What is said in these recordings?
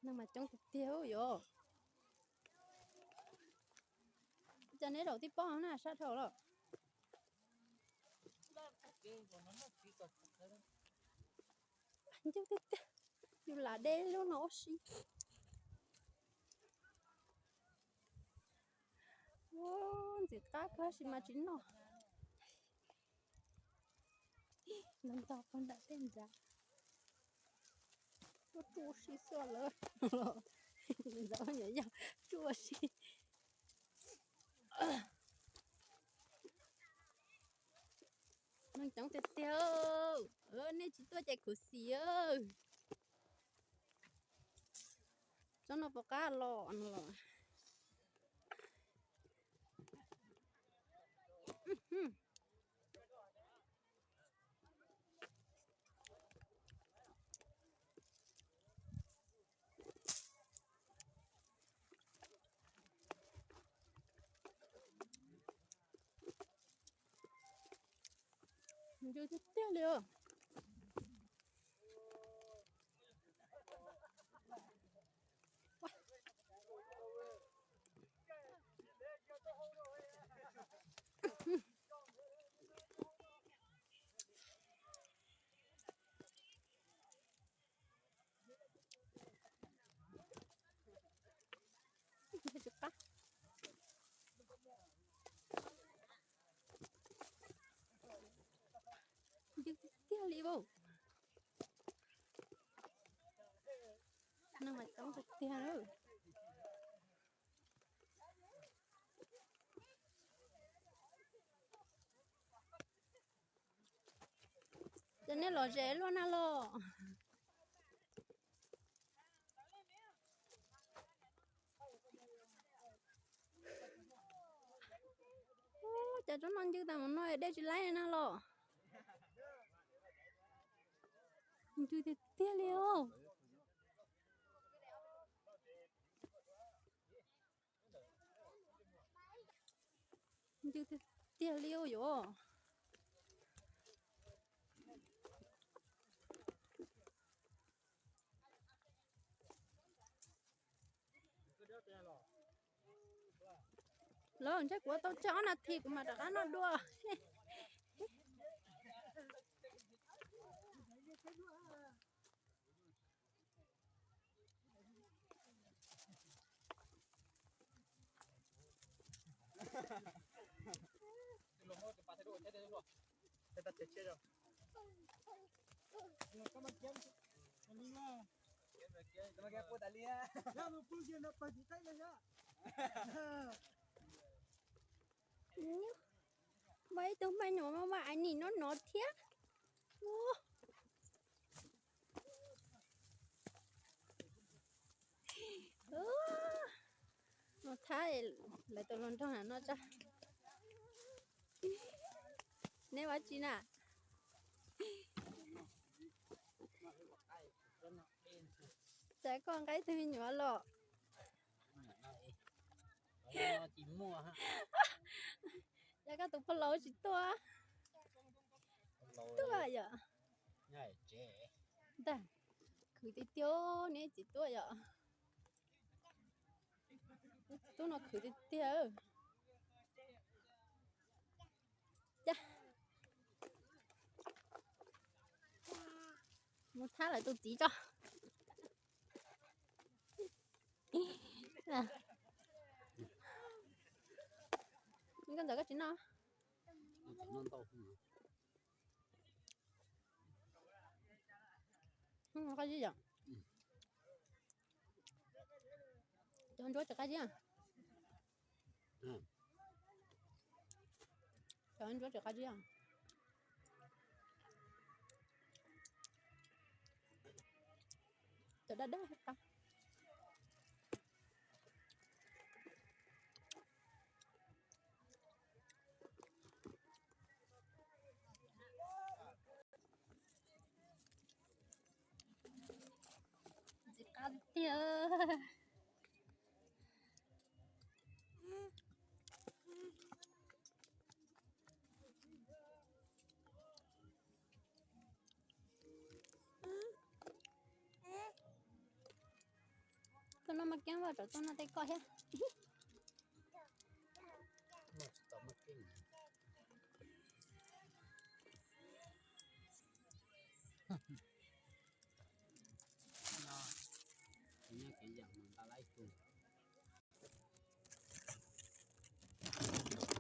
Neeg mas coob tiag tiag yom. Cas neb zaum tib pob na sab dhau los. Ncwg tiag tiag, yus lam de lub no ua si. Ntxim qab kawg sis mas tsis noj. Nws ntog pog nram tej ntxav. Tuaj tsuj si xwb lawm. Ntxav nyuam yog tsuj si. Neeg coob tiag tiag. Nej tsis tuaj ces khuv xim. Tsob no puas qab los no los. Ncw tiag tiag li os. Ncw tiag tiag li os. Neeg mas coob tiag tiag lawm. Ces nej los ze luaj na los. Ua cas tsob no ncw tas mus no dej tsis laib na los. Ncw tiag tiag li os. Ncw tiag tiag li os yom. Lawv ntshe kuv tau tsawg ob nas this kuv mam rov qab noj dua. Muaj ib tug me nyuam mas mas ais nim no no thiab. Mus thab lawv tus hluas nraug na no tso. Neb ua tsi na? Cas koj nqa ib tug me nyuam los? Cas koj tus pog laus tsis tuaj? Tuaj yom. Ntag, khwv tiag tiag, neb txiv tuaj yom. Tub no khwv tiag tiag. Cas mus thab lawv tus txiv tso. Koj ntxawm koj tsis noj? Qab zib yom. Cov ntsuab tsis qab zib. Cov ntsuab tsis qab zib. Cov daj daj qab. Ntxim qab tiag. Rau tuaj noj tej koj thiab.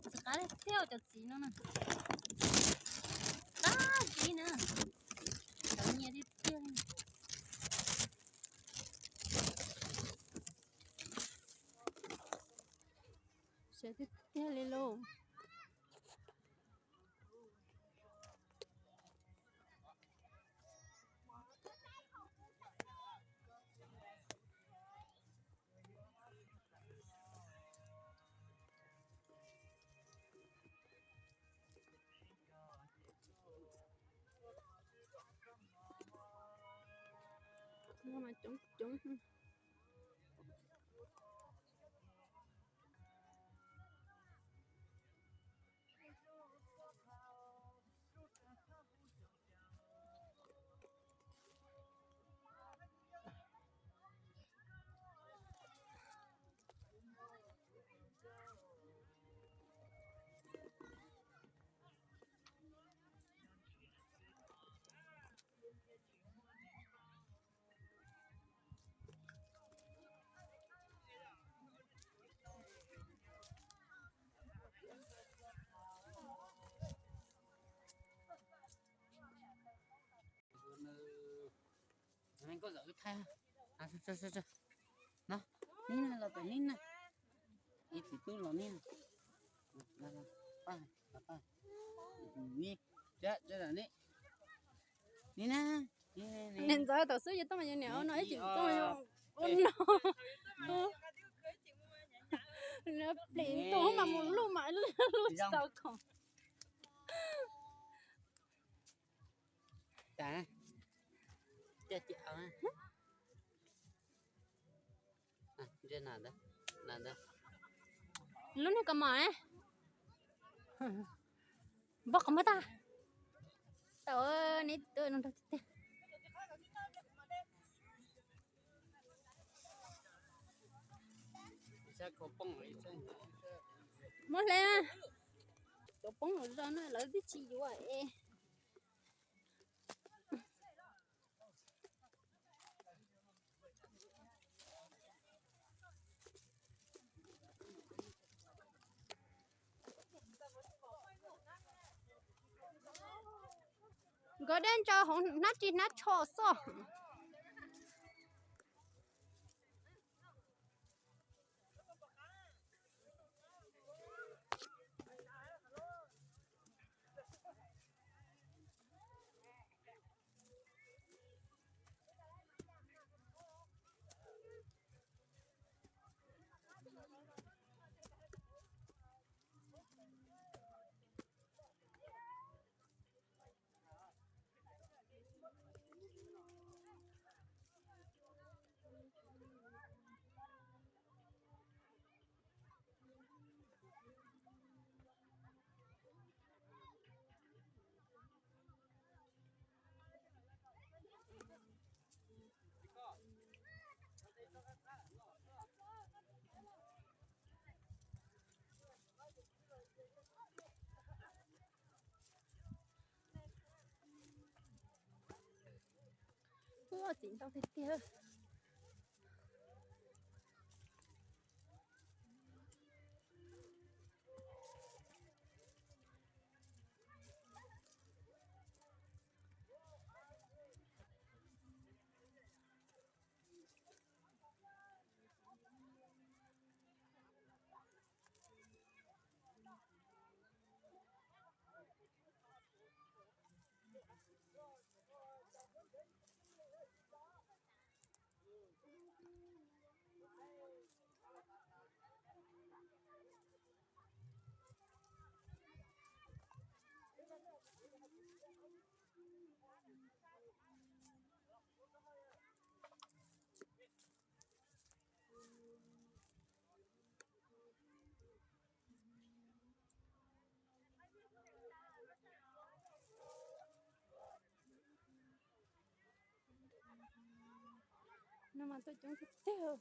Txiv qab tiag cov txiv no na. Qab tib na. Cov nyias tiag tiag li. Siav tiag tiag li lauj. No mas coob coob. Koj zam wb thaij no, neb na, los tom neb na, ib txiv tub los neb na, pab, pab, neb, neb na, neb na. Niam ntxawm tom xub yuav tooj yus niam no ib txwm tooj yus ua no. Plim ntus mas mus luj mas luj tsis tau khoom. Lub niag kos mom, npog qhov muag tag. Tau, neb tub no nrog tiag tiag. Muab hle, cov poob los zog no lawv twb tsis yuav es. Nkawd dej ntsaws hauv hnab ris hnab tsho xwb. Ua txiv ntau tiag tiag. No mas tuaj coob tiag tiag.